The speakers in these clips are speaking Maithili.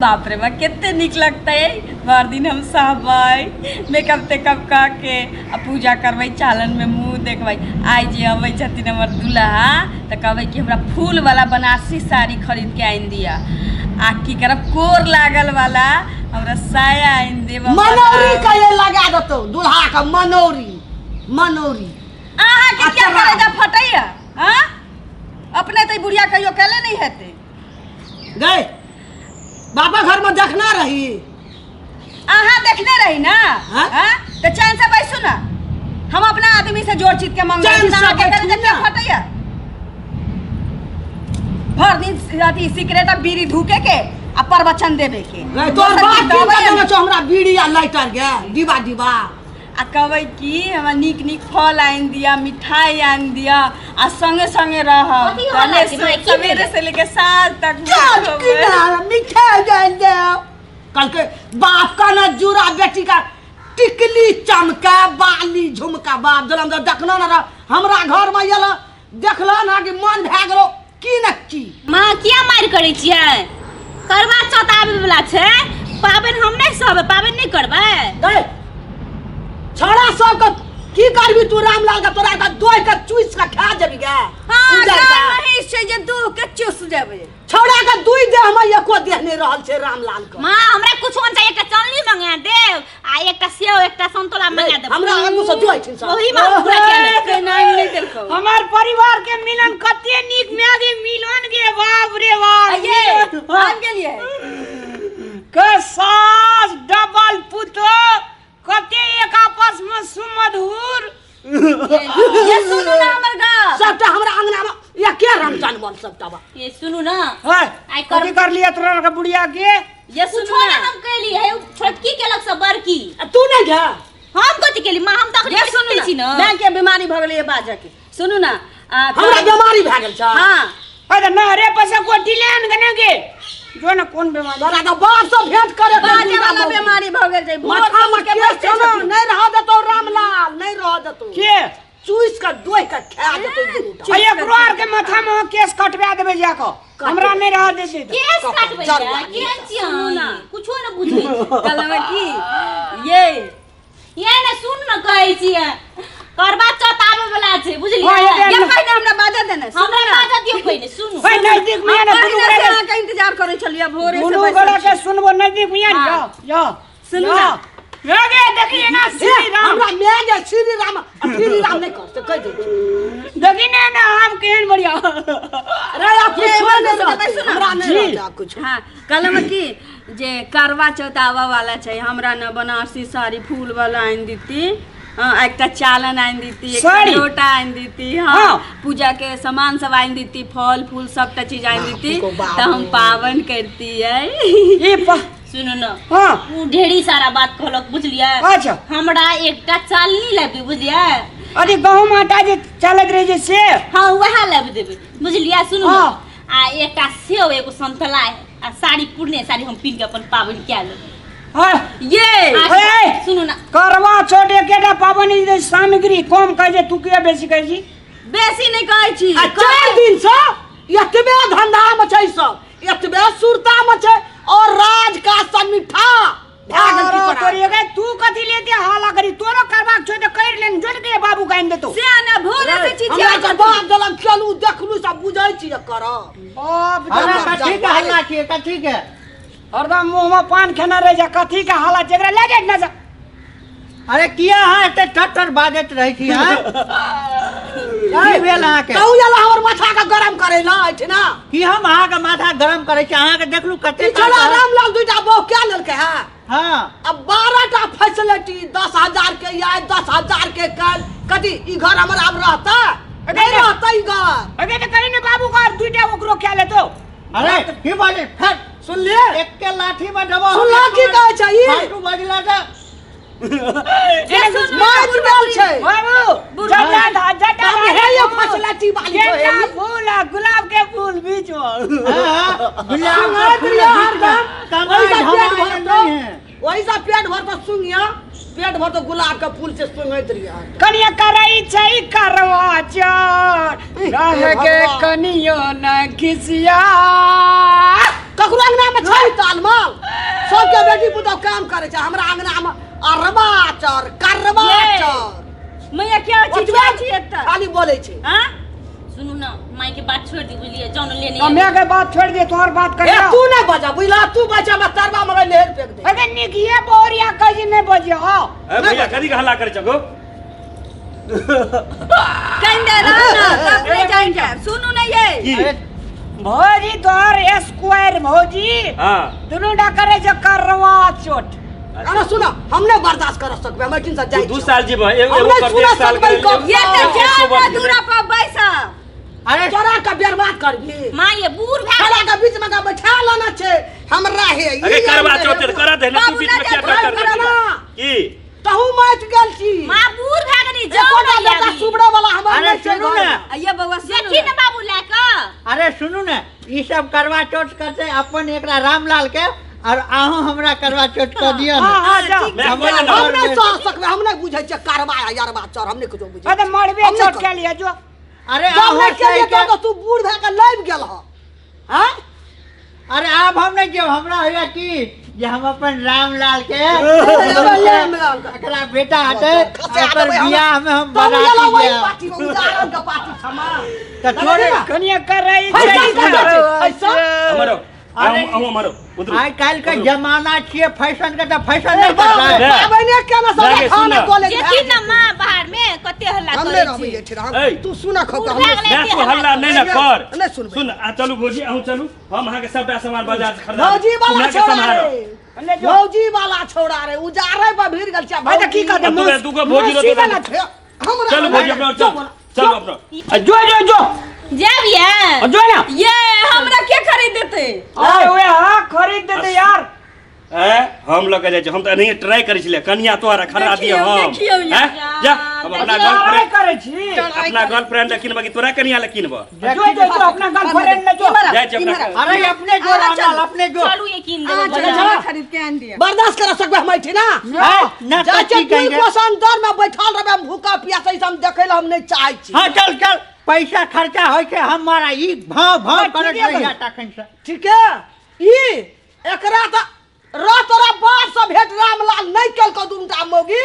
बाप रे बा, कते नीक लगतै। भरि दिन हम सहबै, मेकअप तेकअप कऽ के आ पूजा करबै, चालन में मुँह देखबै। आइ जे अबै छथिन हमर दुल्हा तऽ कहबै कि हमरा फूल वाला बनारसी साड़ी खरीद के आनि दिअ, आ की करब कोर लागल वाला हमरा साया आनि देब। मनौरी कहियो लगा देतौ दुल्हा के, मनौरी मनौरी। अहाँके क्या करेजा फटैया? हाँ, अपने तऽ ई बुढ़िया कहियो केले नहीं हेतै। गए बाबा घर में देखना रही। अहाँ देखने रही ना? हाँ? हाँ? तो चैन से बैसू ना, हम अपना आदमी से जोड़ चीत के मंगल। चैन से बैठू ना। फटैया भर दिन अथी सिगरेट आ बीड़ी धूके के आ प्रवचन देबे के। गए तोर दोसर बाप की की दवाई देने छौ हमरा बीड़ी आ लाइटर गे डिबा डिबा। आ कहबै कि हमरा नीक नीक फल आनि दिअ, मिठाई आनि दिअ आ संगे संगे रहब। कथी होला तहने कि भाई, की सवेरे भेलै? से लेके साँझ तक चल बैठबै। किनारा मिठाई आनि दे। कल के बाप का ना जुरा बेटी का टिकली चमका बाली झुमका। बाप जलम जब देखना ना रह, हमरा घर में आयल देखला ना कि मन भए गेलो की न की। माँ किया मारि करै छियै? करवा चौथ आबै वाला छै, पाबनि हम नहि सहबै, पाबनि नहि करबै। गए छौड़ा सब के की करबी तू रामलाल के? तोरा के दोहि के चूस के खा जेबी गे। हाँ, उजर गाय के। महींस छै जे दूह के चूस जेबै। छौड़ा के दुई देह में एको देह नहीं रहल छै रामलाल के। माँ हमरा कुछ नहीं चाहिए, एकटा चांदनी मंगा देब आ एकटा सेव एकटा संतोला मंगा देब। हमरा आगू से जोइ छिन सब। ओही में हम पूरा खा लेब। से नहीं नहीं देलकौ। हमार परिवार के मिलन कते नीक में गे मिलन गे, बाप रे बाप। आइये, मिलन। आबि गेलियै। के सास डबल पुतो कते एक आपस में सुमधुर। ये सुनू ना हमर गप। सबटा हमरा अंगना में या के रंग जानवर सबटा बा। ये सुनू ना। है, आइ कर- कथी कर लिया तोरा के बुढ़िया के? ये सुनू कुछो ना। ना हम कैली है, उ छोटकी केलक सब बड़की। आ तू नहीं गे? हम कथी केली माँ, हम तऽ अखनी ये सुनू सुतै छी ना, ना। माय के बीमारी भऽ गेलै बाजऽ के। सुनू ना, आ, हमरा बीमारी भए गेल छै। हाँ। अरे नहरे पर से गोटी ले आन के ना गे। जो ना कोन बीमारी? तोरा तऽ बाप से भेंट करे के बाजे दुर्गा वाला मौगी। बीमारी भऽ गेल छै। भोर माथा से में उठि के केस बैठे छौ ना, छथिन। नहीं रह देतौ रामलाल, नहीं रह देतौ। के? चूस के दोहि के खा देतौ दुनू टा। आ एकरो आर के माथा में केस कटवा देबै जा कऽ, हमरा नहीं रह देतै तऽ। केस काटबै जरूर। या? केहन छियै सुनू ना। अहाँ? कुछो न बुझै छी। कहलहुँ की ये ये ने सुन न कहै छियै, करवा चौथ आबै वाला छै, बुझलियै? हाँ, ये ये पहिने हमरा बाजऽ देने, सुनू हमरा ना। बाजऽ दियौ पहिने, सुनू। भाई नजदीक में हम ना दुनू पहिने से गोरा के- अहाँके इंतजार करै छलियै, भोरे से दुनू बैसल गोरा के छी। सुनबो नजदीक में हाँ। या या सुनू ना। या गे देखिए ना श्री राम। हमरा मैं जे श्री राम आ श्री राम नहीं कर से कह दे। देखी ने ना हम केहन बढ़िया। अरे आप ये कुछ बात नहीं सुनू, रह, सुनू। हमरा नहीं जी। रह कुछ। हाँ, कहलहुँ की जे करवा चौथ आबऽ वाला छै, हमरा न बनारसी साड़ी फूल वाला आनि देती, हाँ, एकटा चालन आनि देती, एकटा साड़ी? लोटा आनि देती, हाँ, हाँ। पूजा के सामान सब आनि देती, फल फूल सबटा चीज आनि देती, बाप रे बाप। तऽ हम पाबनि करतियै। ई सुनू ना। हाँ। उ ढेरी सारा बात कहलक, बुझलियै? अच्छा। हमरा एकटा चालनी लाबि, बुझलियै? अरे गहूम आटा जे चलैत रहे छै से? हाँ, वएह लाबि देबै, बुझलियै? सुनू ना। हाँ। आ एकटा सेव एगो संतला आ साड़ी, पुरने साड़ी हम पिन्ह के अपन पाबनि कए लेबै। हाँ। ये। आ ए! सुनू ना। करवा चौथ एकेटा पाबनि जे सामग्री कम कहै छै, तू किया बेसी कहै छी? बेसी नहि कहै छी। आ 4 दिन से एतबे धंधा में छै सब, एतबे सुरता में छै और राज काज सब मिठा भए गेल की अरे करा। तोरी गे, तू कथी लेते हाला करी? तोरो करबाक छौ तऽ कर लेन, जोड़ के बाबू के आनि देतौ। से ना भोरे से चीज हमरा के बाप देलक खेलू देखलू सब बुझै छी करब। बाप अरे देलक। कथी के हल्ला छियै, कथी के? हरदम मुंह में पान खेना रहे छै, कथी के हाला छै? एकरा लए जाइत ना से। अरे किया अहाँ एते टट टट बाजैत रहै छी? हाँ, की भेल अहाँके? कहू एला हमर माथा के गरम करै ला एहिठिना। की हम अहाँके माथा गरम करै छी? अहाँके देखलू कते ई छौड़ा रामलाल दुईटा बहु क्या लेलकै है? हाँ। अब 12 टा फैसिलिटी, 10,000 के आइ, 10,000 के काल, कथी ई घर हमर आब रहता? नहीं रहता ई घर। अगे तऽ कही ने बाबू घर दुईटा ओकरो क्या लेतो। अरे की बाजै? फेर सुनलियै? एक के लाठी में डबो। सुनला की कहै छै ई? फालतू बजला तऽ मारि देल छै। बाबू, जटा धा, जटा बाबू, धा, हे ये फैसिलिटी वाली छौ हे। गेंदा फूल आ गुलाब के फूल बीच में। हाँ, गुलाब के सुनैत फूल रहियै बीच में। हरदम। कमाई ओहि सँ पेट धमाई भरतौ। नहीं है। ओहि सँ पेट भरतौ सुंघिया, पेट भरतौ गुलाब के फूल से सुंघैत रहियै हरदम। कनिया करै छै करवा चौथ, हे रह के भगवान। कनियो न खिसिया। ककरो अंगना में छै ताल माल सबके बेटी पुतोह काम करे छै हमरा अंगना में अरबा चर करबा ये। चर मैया क्या छी ओतबे क्या छी एतऽ खाली बोले छै हाँ सुनू ना माई के बात छोड़ दी बुझलिए जाओ ना लेने तो मैं के बात छोड़ दे तोहर बात कर ए तू नहीं बजा बुझला तू बजा में तरबा मगर नहर फेंक दे अरे निकिए बोरिया कहीं नहीं बजे आओ ए भैया कथी के हल्ला करे छो गो कहीं दे रहा ना तब नहीं जाएंगे सुनू ना ये की अरे भौजी तोहर स्क्वायर भौजी हां दुनू डा करे जो करवा चोट अरे सुना हमने बर्दाश्त कर सकबे हम एठिन से तू जाई 2 साल जीव एगो हम एगो नहीं करते सुना एक साल सकबै के कब। ये तो एक सौ जाओ ना वर्ष दूरा पर बैसा अरे तोरा के बर्बाद करबी माँ ये बूढ़ भए खड़ा के बीच में का बैठा लेना छै हमरा हे ई अरे करवा हमरे चौथ हे। करा दे ना तू बाबू बीच में ना क्या जा, कर कर ना। की तहु मच गेल छी माँ बूढ़ भए गेली जाओ एकोटा ना बेटा अभी। सुबड़े वाला हमर अरे नहीं छै सुनू घर ना। में। ये बउआ सुनू देखी ना बाबू लए कऽ अरे सुनू ने ई सब करवा चौथ करते अपन एकरा रामलाल के और आहू हमरा करवा चौथ कर दियो ने हाँ हाँ जा मैं हमरा बोले ना हम नहीं घर में- सह सकबे हम नहीं बुझै छियै करवा यारबा चर हम नहीं कुछो बुझै अरे मरबे हम नहीं चोट करब। के लिए जो अरे जब अहूँ नहीं केलियै सही के- तो तू बूढ़ भए के लाबि गेल हँ आँय अरे आब हम नहीं जेब हमरा होइया की जे हम अपन रामलाल के रामलाल के। एकरा बेटा हटे खसा ओकर देबै हम। बियाह में हम तब गेलौ बाराती वही जायब पार्टी में उजारन के पार्टी छमा तऽ छोड़े कनिया कर रही फैशन कर छै फैशन हमारो अरे- अहूँ हमारो उतरू आइ काल्हि के जमाना छियै फैशन के तऽ फैशन ए नहि बाप रे, करतै ले। पाबनिए केना सब लागे, खाना सुन ना। कॉलेज देखी ना माँ बाहर में कते हल्ला हम करै नहि रहबै छी एहिठाम हम ऐ। तू सुन खौ बूढ़ हम भए गेलै मैं तू हल्ला नहीं ना कर नहीं सुनबै। सुन आ चलू भौजी अहूँ चलू हम अहाँके सबटा सामान बाजार से खरीदा भौजी वाला के छौड़ा सम्हारो रे भौजी वाला छौड़ा रे उजारे पर भीड़ गेल छै भाई तऽ की कहते आ तू दूगो भौजी मौसी रहतौ वाला तऽ- छै। हमरा चलू भौजी अपना जो चल बोला। चलू अपना जो जो जो जायब ये जो ना ये हमरा के खरीद देते अरे ओए हाँ खरीद देते यार ए हम लऽ के जाइ छी हम तऽ एनाहिए ट्राई करै छलियै कनिया तोहरा खरीदा दिअ देखियौ, हम देखियौ हैं? जा हम अपना ट्राई गर्लफ्रेंड करै छी अपना गर्लफ्रेंड लए किनबह कि तोरा कनिया लए किनबह जो जो जो अपना गर्लफ्रेंड ले जो जाइ छी अपना अरे अपने जो रामलाल अपने जो चलू ये कीन अहाँ देबै चलू बाजार। हमरा खरीद के आनि दिअ बर्दाश्त कर सकबै हम एहिठिना है, ना जाइ कथी छै दुई कहिए। कोस अंदर में बैठल रहबै हम भूखा प्यासा ई सब हम देखै लए हम नहि चाहै छी हाँ चल चल पैसा खर्चा होइ छै हमारा ई भाव भाव हाँ, करत ठीके रहिया बा। तखन से ठीक है ई एकरा तऽ रह तोरा बाप से भेट रामलाल नहि केलकौ दुनूटा मौगी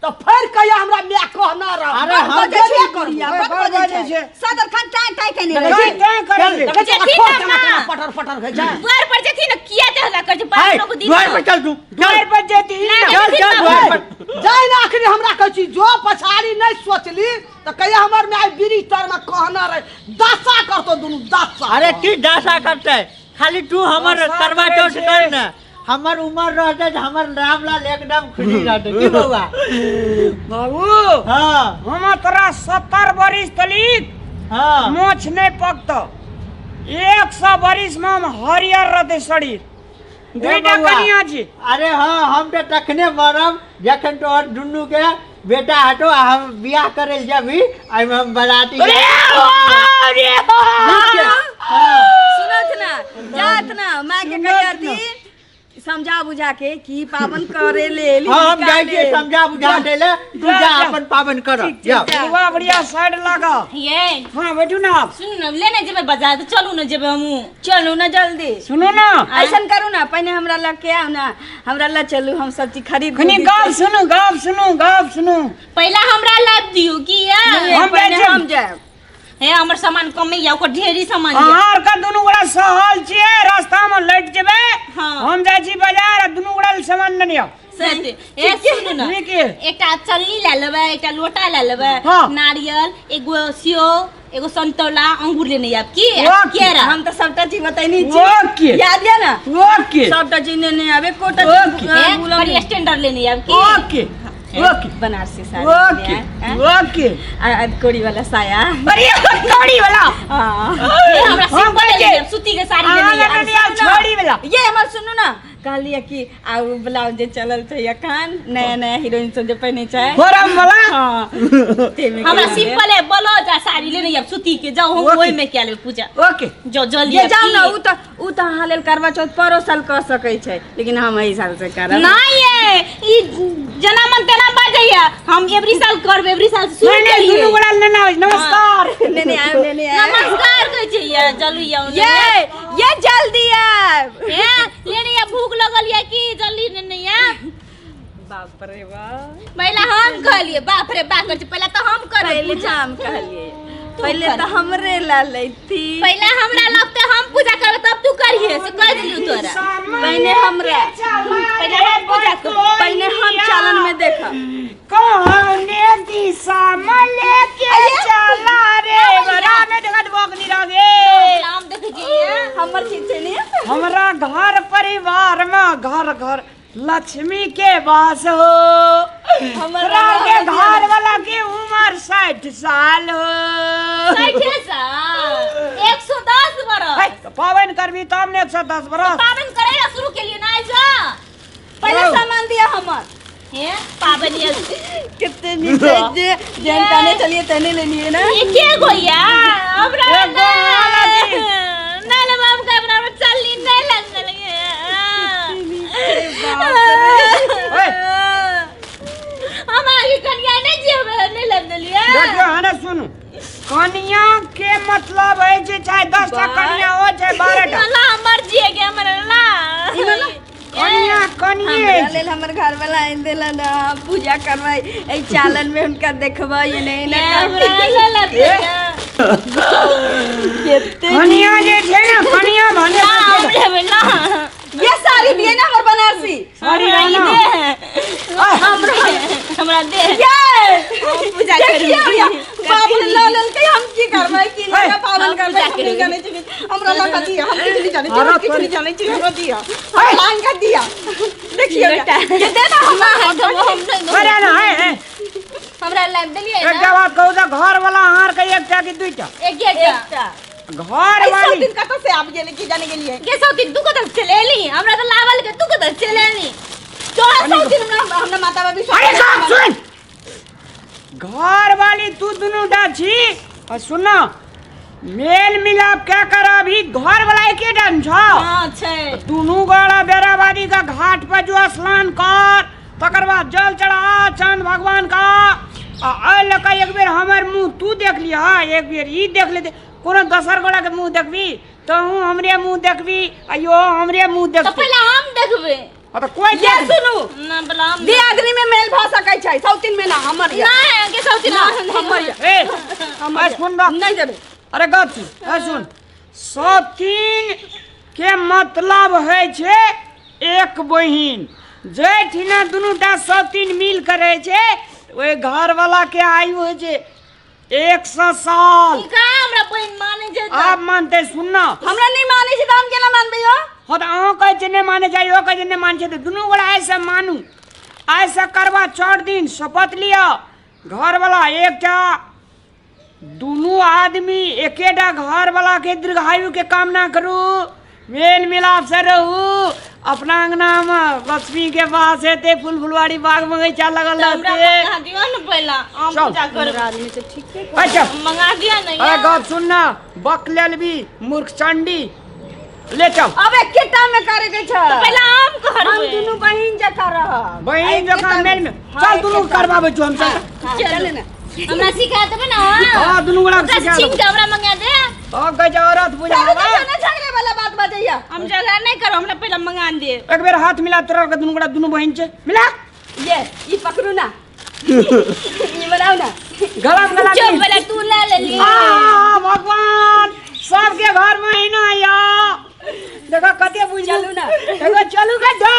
तऽ फेर कहिया हमरा माय कहना रह अरे हम बजै छै जेबे बुढ़िया, करबो। बड बड़ बजै बजै छै छै। सदर खान टाइ टाइ केने टाइ रहै छै। टाइ करै चल। छै। देखै छियै जेथिन ठोर ना केना केना माँ। पटर पटर होइ छै द्वार पर जेथिन ने किया ते हल्ला करै छै है बाप लोग दिन द्वार पर चल तू द्वार पर जेती ना, चल चल द्वार पर जाय ना अखनी हमरा कहै छी जो पछाड़ी नहि सोचली तऽ कहिया हमर माय बीड़ी तर में कहना रहे दशा करतो दुनू दशा अरे की दासा करते खाली तू हमर दशा करवा करै चौथ छै। कर ने हमर उमर रहते तऽ हमर रामलाल एकदम खुशी रहते की बौआ बाबू हाँ हम तोरा 70 बरिस तलिक हाँ मोछ नहीं पकतो 100 बरिस में हम हरियर रहते शरीर दुईटा बौआ। कनिया छी अरे हाँ हम तऽ तखने मरब जखन तोहर दुनू के बेटा हटो आ हम बियाह करे लए जबी एहिमे हम बराती अरे जायब। हो, अरे हो। हाँ। सुनत ना जात ना माय के कहिया समझा बुझा के की पावन करे लेल हाँ हम हिनका जाइ छियै लेल। समझा बुझा दै लए तू जा, जा जा। अपन पाबनि कर जा जा। बुढ़वा बढ़िया साइड लागा ये हाँ बैठू ना आप सुनू ने लेने जेबै बाजार तऽ चलू ने जेबै हमहूँ चलू ना जल्दी सुनू ना ऐसन करू ना पहिने हमरा लग के आउ ना हमरा लग चलू हम सब चीज खरीद कनी गप सुनू गप सुनू गप सुनू पहिला हमरा लाभ दियौ की या हम पहिने जाइ छी। हम जायब हे हमर सामान कमे या ओकर ढेरी सामान या अहाँ आर के दुनू गोड़ा सहल छियै रास्ता में लटि जेबै हाँ। हम जाइ छी बाजार आ दुनू गोड़ा लेल सामान नेने आउ सत्य ए सुनू ने ठीक है एकटा चलनी लए लेबै एकटा लोटा लए लेबै हाँ। नारियल एगो सेव एगो संतोला अंगूर लेने आयब की ओके। केरा हम तऽ सबटा चीज बतैनी छी ओके। याद ये ना ओके सबटा चीज नेने आबे कोटा ओके। ए, बड़ी स्टैंडर्ड लेने आयब की okay okay Banarasi sari okay लेने आयब, ओके आ आ कोड़ी वाला साया अरे कौड़ी वाला हाँ। ए, हमरा हम सिंपल कहै लेने छी, आयब सूती के साड़ी अहाँ लेने आयब लेने आयब छोड़ी वाला ये हमर सुनू ना कहलियै कि आ उ ब्लाउज जे चलल छै एखन नया नया हीरोइन सब जे पहिने छै फोरम वाला हाँ ताहिमे हमरा के लेब। सिंपल है ब्लाउज आ साड़ी लेने आयब सूती के जाओ हम ओके। ओहि में क्या लेब पूजा ओके जाओ जल्दी ये आयब जाउ की? ना उ तऽ अहाँ लेल करवा चौथ परो साल कऽ सकै छै लेकिन हम एहि साल से करब नहीं ये ई जना मन तेना बाजैया। हम एवरी साल करबै, एवरी साल शुरू नहीं नहीं, केलियै। दुनू गोड़ा लेने आबै छी। नमस्कार। लेने आयब, लेने आयब। नमस्कार कहै छै या, चलू या ओने। ये जल्दी आयब। ए, लेने या, भूख लगल या की, जल्दी लेने या। बाप रे बाप। पहला हम कहलिए, बाप रे बाप करै छै, पहला तऽ हम करबै पहले पूजा। हम कहलिए, तू पहले कर। तऽ हमरे ला लेती। पहला हमरा लगते हम पूजा करबै तब तू करिहे, से कह दिलियौ तोरा। पहले हमरा, पहले हम पूजा करबै। पहले हम चालन में देखब। कौने दिशा में लेके चला रे बड़ा में देखत बकनी रगे। हम देखै छियै। हमर चीज छै ने। हमरा घर परिवार में घर घर लक्ष्मी के वास हो। हमर तोरा के बाबा घर वाला के उम्र 60 साल हो। 60 साल, 110 बरस। है, तो पावन करबी तब ने 110 बरस। पाबनि करै ला शुरू केलियै ना आइ सँ। पहले हौ। सामान दिया हमर। हे पाबनि ये। कितने नीक छै जे जेहन कहने छलियै तेहने लेलियै ने। ये के गो या हमरा एक गो वाला दी। नहीं ले बाप का अपना चलनी नहीं लगल। ओए। हम आगे कन्या नहीं जेबै, नहीं लगलियै। देखियो हने सुनू, कनिया के मतलब है जे चाहे 10 टा कनिया हो चाहे 12 टा। ला मर्जी है के हमर ला। कनिया कनिये हमरा लेल हमर घर वाला आनि देलन ना, पूजा करबै एहि चालन में हुनका देखबै एने एने हमरा करके। ला लगलियै। कते कनिया जे छै ने, कनिया भने ला हम लेबै ला। ये साड़ी दिए ना हमर बनारसी। साड़ी हमरा ई रहना। दे। हमरा हमरा दे। ये पूजा देखिए करबै। भैया, बाप ने ला लेलकै, हम की करबै, की हे। लगा पावन हम करबै, पूजा हम नहीं करबै। जानै छी। हमरा लगा दिया, हम किछु नहीं जानै छी, अरे हम किछु तोरी। नहीं जानै छी, हमरा दिया, हमरा लान के दिया। देखिए बेटा। ये दे ना हमरा। हम नहीं। अरे ना है, है। हमरा ला देलियै एकटा ना। बात कहू तऽ घर वाला अहाँ के एकटा कि दुईटा? एक एकटा। घर ऐसा वाली दिन कतऽ से आबि गेलै की जाने गेलियै। के सौ दिन तू कतऽ चले एली? हमरा तऽ लावल के तू कतऽ चले एली? तोरा सौ दिन हमरा हमरा माता बाबी अरे बाप सुन, घर वाली तू दुनू टा छी आ सुन ना, मेल मिलाप क्या कराबी, घर वाला एके टा न छौ। हां छै। दुनू गोड़ा बेराबादी का घाट पर जो स्नान कर, तकर बाद जल चढ़ा चांद भगवान का, आ एहि लऽ कऽ एक बेर हमर मुँह तू देख लिह, एक बेर ई देख लेते। कोनो दोसर गोड़ा के मुँह देखबी तहूँ हमरे मुँह देखबी आ इहो हमरे मुँह तऽ देखतै। पहिले हम देखबै। हाँ तऽ कोई ये देख सुनू, ना पहिले हम। दियादनी में मेल भऽ सकै छै, सौतीन में ना। हमर ये ना के सौ दिन ना हमर ये। ए हमर अरे ये। सुन ना। नहीं देबै। अरे गप सुन, अरे सुन, सौतीन के मतलब होइ छै एक बहिन। जाहिठिना दुनू टा सौतीन मिल के रहै छै ओहि घर वाला के आयु होइ छै 100 साल। ई कहाँ हमरा बहिन मानै छै तऽ? आब मानतै, सुन ना। हमरा नहीं मानै छै तऽ हम केना मानबै यौ? हाँ तऽ अहाँ कहै छियै नहि मानै छै, इहो कहै छै नहि मानै छै, तऽ दुनू गोड़ा आइसँ मानू। आइसँ करवा चौथ दिन शपथ लिअ, घरवला एकटा दुनू आदमी एकेटा घरवला के दीर्घायु के कामना करू, मेल मिलाप से रहू, अपना अंगना में लक्ष्मी के वास हेतै, फूल फुलवारी बाग बगीचा लगल तऽ हमरा रहतै। मंगा दियौ ने पहिला, हम चल। पूजा करबै। आदमी तऽ ठीके। अच्छा। मंगा दियौ ने। अरे गप सुन ना, बक लेलबी मूर्ख चंडी, ले चल। अब एकेटा में करे के छै। पहिले हम हम करबै। दुनू बहिन जकाँ रहब। बहिन जकाँ मेल में चल, दुनू करबाबै छौ हम सब। हाँ, चल ने। हमरा सिखा देबै ने? हाँ, दुनू गोड़ा ओकरा सिखा छीन देबौ। के हमरा मंगा दे। तो कहै छै औरत पूजा चलू बाबा। तऽ ना झगड़े वाला बात बजैया। हम झगड़ा नहीं करब, हमरा पहिले मंगा दे। एक बेर हाथ मिला तोरा के, दुनू गोड़ा दुनू बहिन छै, मिला। ये ई पकड़ू ना, ई बनाउ ना। गला में गला चुप मिल। पहिले तू ले लेली। आ भगवान सबके घर में ही ना या देखो कते बुझ चलू ना। देखो चलू के जा।